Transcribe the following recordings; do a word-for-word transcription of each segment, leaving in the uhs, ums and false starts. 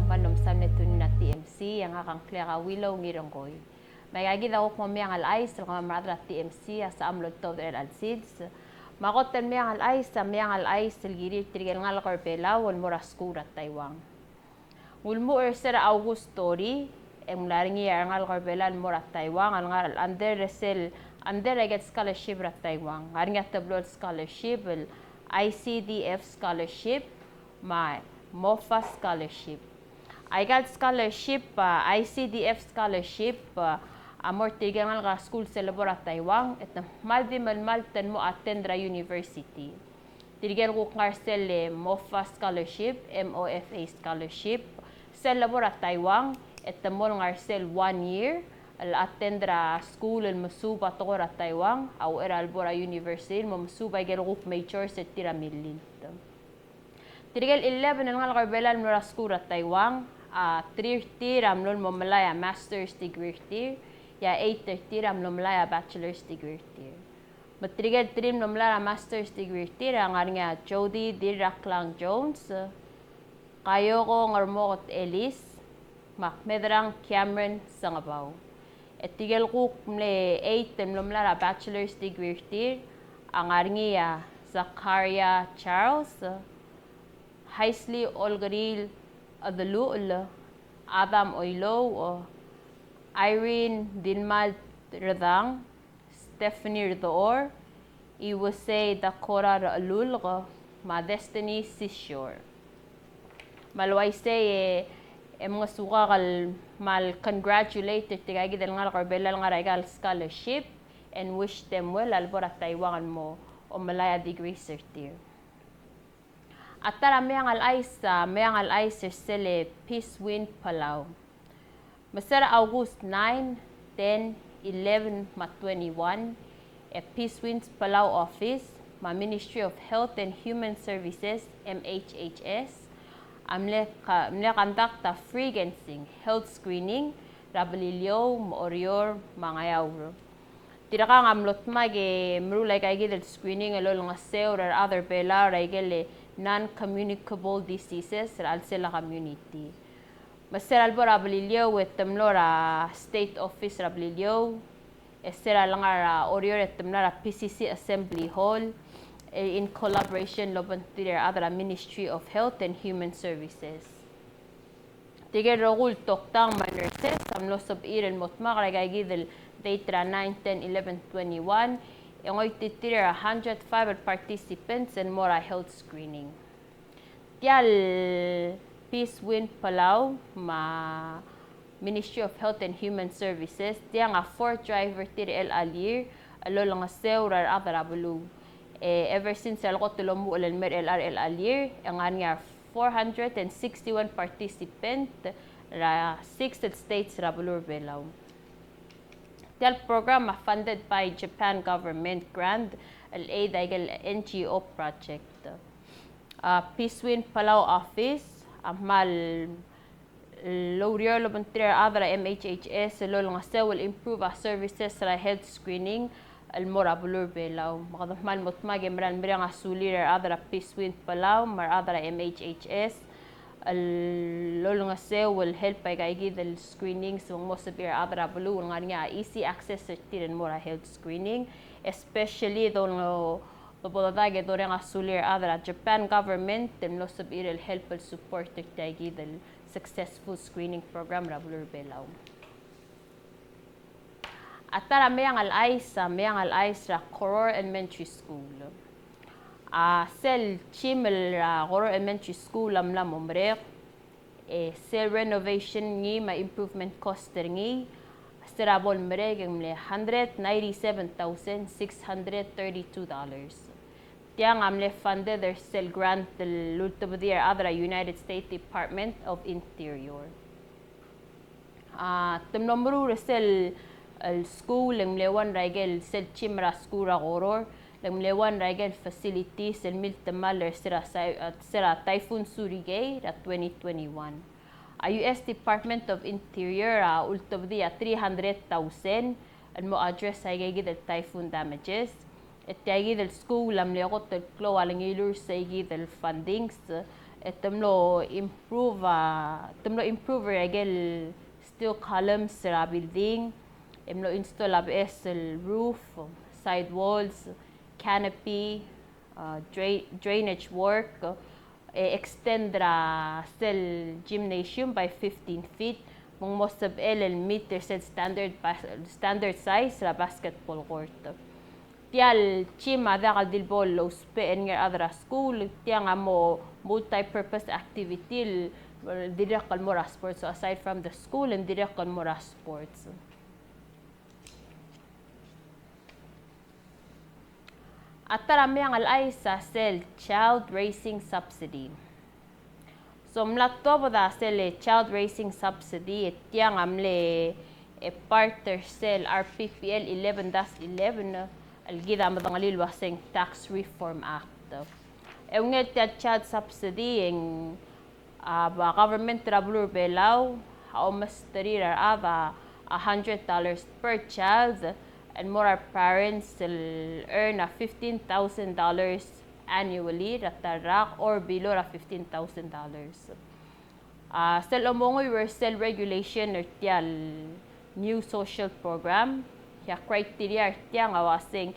Me a lomsang e tune in er a T M C, e ngak a ngklek a Willow Ngirengkoi. Me aika kid a kuk mo meang el chais el kemam er a rechad er a T M C a sebecham el oltobed er chelecha el sils. Me a kot el meang el chais a meang el chais el kirir tirke el ngalek er Belau el mo er a skuul er a Taiwan. Ng ulemuchel er se er a August thirty, e ng mla er ngii a rengalek er Belau el mo er a Taiwan el ngar er a under er sel, under er aike el scholarship er a Taiwan. Ng ngar er ngii a teblo el scholarship el I C D F scholarship me a MOFA scholarship. Aika el scholarship, a, I C D F scholarship, a, a mo er tirke el ngalek er a skuul sel lebo er a Taiwan, e te kmal di melemalt el mo attend er a university. Tirke el kuk ngar sel MOFA scholarship, M O F A scholarship, sel lebo er a Taiwan, e te mo ngar sel one year el attend er a skuul el mesuub a tekoi er a Taiwan, a uchei er a lebo er a university el mo mesuub aike el kuk majors er tir a millilt. Tirke el eleven el ngalek er Belau el mlo er a skuul er a Taiwan, a three er tir a mlo mo melai a master's degree er tir, e a eight er tir a mlo melai a bachelor's degree er tir. Me tirke el three el mlo melai er a master's degree er tir a ngar er ngii a Jody Dirraklang Jones, Kayoko Ngermoket Ellis, me a Kmedrang Cameron Sengebau. E tirke el kuk mle eight el mlo melai er a bachelor's degree er tir a ngar er ngii a Zakaria Charles, Haisley Olkeriil Chedeluchel, Adam Oilouch, Irene Dilmalt Redang, Stephanie Rdechor, Iwesei Dakota Rechelulk, me a Destiny Sisior. Me a le uaisei e, e mngesukak el kmal congratulate er tirka kid el ngalek er Belau el ngar er aika el scholarship, and wish them well a lebo er a Taiwan el mo omelai a degrees er tir. A ta er a meang el chais, a meang el chais er sel Peace Wind Palau. Me se er a August nine, ten, eleven, me a twenty-one, e Peace Winds Palau Office, me a Ministry of Health and Human Services, M H H S, a mle ka-, mle conduct a free ginseng health screening er a Beliliou, me a Oreor, me a Ngeaur. Tirkang a mlo dmak e meruul aika kid el screening el olengeseu er a rechad er Belau er aike el non-communicable diseases er a chelsel a community. Me se er a lebo er a Beliliou e te mlo er a State Office er a Beliliou, e se er a lengar er a Oreor e te mlo er a P C C Assembly Hall, e in collaboration el obengterir a rechad er a Ministry of Health and Human Services. Tirke el rokui el toktang me a nurses a mlo sebechir el mo dmak er aika kid el date er a nine, ten, eleven, twenty-one, e ngoititerir a hundred five el participants el mo er a health screening. Tia el Peace Wind Palau me a Ministry of Health and Human Services, tiang a fourth drive er tir er chelecha el year el olengeseu er a rechad er a beluu. E, ever since a lekot el omuchel el mei er chelecha el, chelecha el year, e ng ngar er ngii a four hundred and sixty-one participant er a six states er a beluu er a Belau. Tia el program a funded by Japan government grant el aid aike el N G O project. A Peace Wind Palau Office a kmal el oureor el obengterir a rechad er a M H H S el olengeseu el improve a services er a health screening el mo er a beluu er a Belau. Me kede kmal mo dmak e mera el mereng a sulir a rechad er a Peace Wind Palau me a rechad er a M H H S el olengeseu el help aika kid el screenings me ng mo sebechir a rechad er a beluu el ngar er ngii a easy access er tir el mo er a health screening, especially dol-, dobodedak e doreng a sulir a rechad er a Japan government el mlo sebechir el help el support er tia kid el successful screening program er a beluu er a Belau. A ta er a meang el chais, a meang el chais er a Koror Elementary School. A sel gym er a Koror Elementary School a mla mo merek, e sel renovation er ngii me a improvement cost er ngii, se er a bo lemerek e ng mle hundred ninety-seven thousand six hundred thirty-two dollars. Tiang a mle funded er sel grant el ultebedii a rechad er a United States Department of Interior. A, te mlo meruul er sel, el skuul, e ng mle one er aike el sel gym er a skuul er a Koror, e ng mle one er aike el facilities el miltemall er se er a, se er a Typhoon Surigae er a twenty twenty-one. A U S Department of Interior a ultebedii a three hundred thousand el mo address aike kid el typhoon damages. E tia kid el skuul a mle kot el klou a lengilur sei kid el fundings, E te mlo improve, a, te mlo improve er a ikel steel columns er a building, e mlo install a beches el roof, side walls, canopy, a, drai-, drainage work, e extend er a sel gymnasium by fifteen feet, me ng mo sebechel el meet er sel standard bas-, standard size er a basketball court. Tia el gym a diak el di le bo lousbech er ngii er a rechad er a skuul, tiang a mo multi-purpose activity el, el dirrek el mo er a sports. So aside from the school, e ng dirrek el mo er a sports. A ta er a meang el chais a sel child raising subsidy. So mla tuobed a sel child raising subsidy, e tiang a mle, e, part er sel R P P L eleven dash eleven, el kid a medengelii el uaseng Tax Reform Act. E ungil tia el child subsidy e ng, a, a government er a beluu er a Belau a omesterir a rechad a hundred dollars per child, el mo er a parents el earn a fifteen thousand dollars annually er a ta el rak or below er a fifteen thousand dollars. A, sel omenguiu er sel regulation er tia el new social program, e a criteria er tiang a uaseng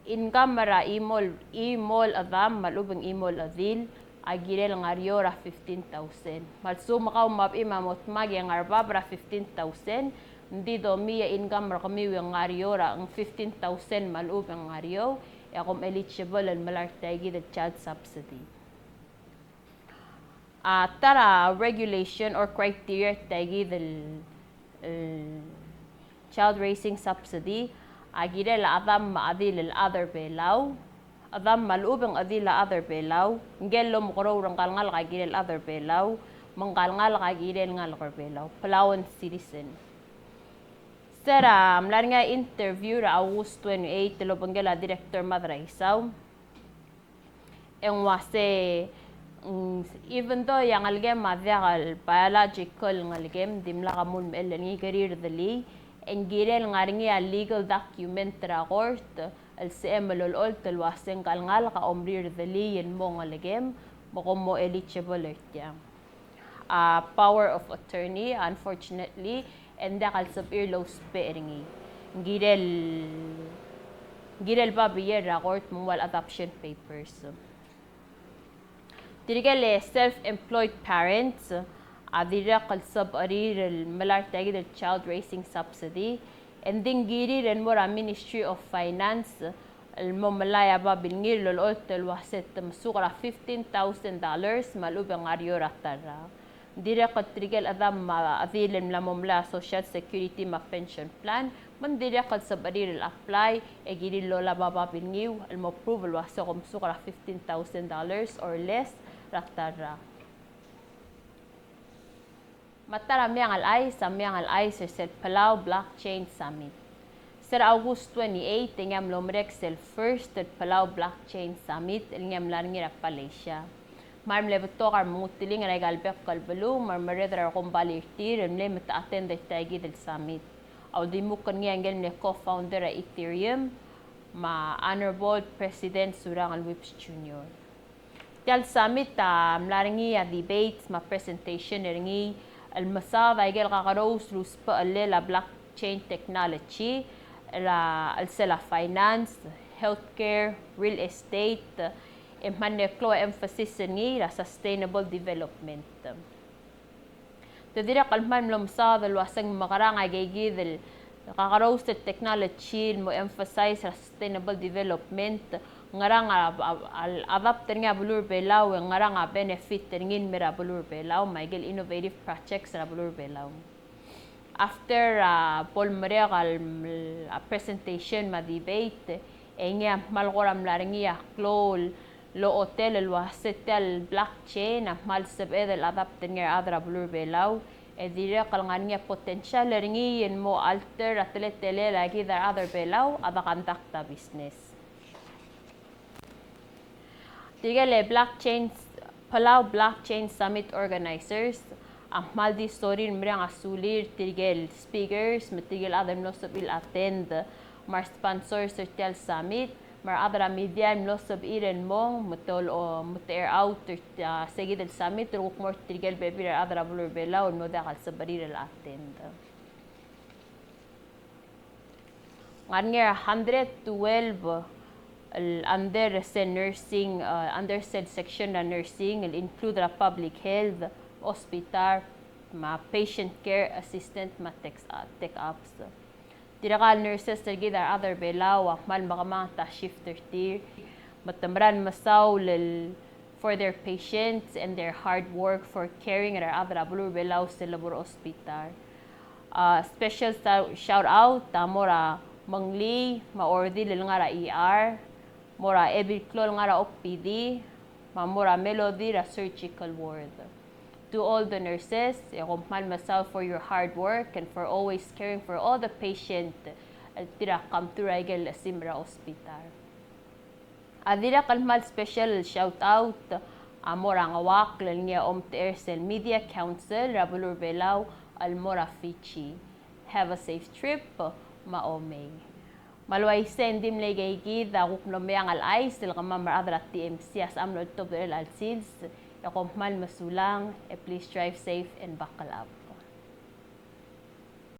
income er a chimo el, chimo el chedam me a lechub e ng chimo el chedil a kirel ngar er eou er a fifteen thousand. Me a lsekum kau me a bechim a mo dmak e ngar er bab er a fifteen thousand, ng di domiu a income er kemiu e ngar er eou er a, ng fifteen thousand me a lechub e ngar er eou, e kom eligible el melai er tia kid el child subsidy. A ta er a regulation or criteria er tia kid el, el child raising subsidy a kirel a chedam me a chedil el chad er Belau, chedam me a lechub e ng chedil a chad er Belau, ngike el omekeroul er ngka el ngalek a kirel chad er Belau, me ngka el ngalek a kirel ngalek er Belau, Palauan citizen. Se er a mla er ngii a interview er a August twenty-eight el obengkel a Director Madraisau, e ng uase, mm, even though e a ngelekem a diak el biological ngelekem, dimlak a mul mechell er ngii, ke rirdelii, e ng kirel ngar er ngii a legal document er a court el sebechem el olecholt el uase ngka el ngalek a omrirdelii el mo ngelekem, me kom mo eligible er tiang. A power of attorney, unfortunately, e ng diak el sebechir el ousbech er ngii. Ng kirel, ng kirel babier er a court me ng ua el adoption papers. Tirke el self-employed parents a dirrek el sebechir el melai er tia kid el child raising subsidy, e ng di ng kirir el mo er a Ministry of Finance el mo melai a babilngir el olecholt el uase te mesuk er a fifteen thousand dollars me a lechub e ng ngar er eou er a ta el rak. Ng dirrek el tirke el chedam me a chedil el mla mo melai a Social Security me a pension plan, me ng dirrek el sebechir el apply e kirir el olab a babilngiu el mo prove el uase kom mesuk er a fifteen thousand dollars or less er a ta el rak. Me a ta er a meang el chais, a meang el chais er sel Palau Blockchain Summit. Se er a August twenty-eight e ngii a mlo merek sel first el Palau Blockchain Summit el ngii a mla er ngii er a Palasia. Me a mle betok a remengeteling er aika el bek el beluu me a remerreder er a rekombalii er tir el mle me te attend er tia kid el summit. A uldimukl er ngii a ngike el mle co-founder er a Ethereum, me a Honorable President Surangel Whipps Junior. Tia el summit a mla er ngii a debates me a presentation er ngii el mesaod a ikel kakerous el usbechellel a blockchain technology er a chelsel a finance, healthcare, real estate, e me a ngklou a emphasis er ngii er a sustainable development. Te dirrek el kmal mlo mesaod el uaseng mekerang a ikeikid el kakerous el technology el mo emphasize er a sustainable development, ngerang a, a, a, adapt er ngii a beluu er a Belau, e ngerang a benefit er ngii el mei er a beluu er a Belau, me a ikel innovative projects er a beluu er a Belau. After a bo lemerek a presentation me a debate, e ngii a kmal kora mla er ngii a klou el ochotel el uase tia el blockchain a kmal sebeched el adapt er ngii a rechad er a beluu er a Belau, e dirrek el ngar er ngii a potential er ngii el mo alter a teletelel a kid a rechad er a Belau a de conduct a business. Tirke el blockchain, Palau Blockchain Summit organizers a kmal di sorir el mereng a sulir tirke el speakers me tirke el chad el mlo sebechir el attend me a re sponsors er tia el summit, Me a rechad er a media el mlo sebechir el mong, me te ol-, o, me te air out er, a, se kid el summit, el kuk mo er tirke el bebil er a rechad er a beluu er a Belau el mlo diak el sebechir el attend. Ngar er ngii a hundred twelve el under sel nursing, uh, under sel section er a nursing, el include er a public health, hospital, me a patient care assistant, me a tech, uh, tech ops. Tirka el nurses er kid a rechad er a Belau a kmal mekemanget a shift er tir, me te mera el mesaul el for their patience and their hard work for caring er a rechad er a beluu er a Belau sel lebo er a hospital. A special shout out a mo er a Menglii me a Ordil el ngar er a E R, mo er a Ebilklou el ngar er a O P D, me a mo er a Melody er a surgical ward. To all the nurses, e kom kmal mesaul for your hard work and for always caring for all the patient el tir a come through er a ikel chesimer er a hospital. A dirrek el kmal special shout out a mo er a Ngeuakl el ngii a omtechei er sel Media Council er a beluu er a Belau el mo er a Fiji. Have a safe trip, me a omei. Me a le uaisei e ng di mle ikei kid a kuk mlo meang el chais el kemam er a rechad er a T M C a sebecham el oltobed er chelecha el sils, e kom kmal mesulang, e please drive safe and buckle up.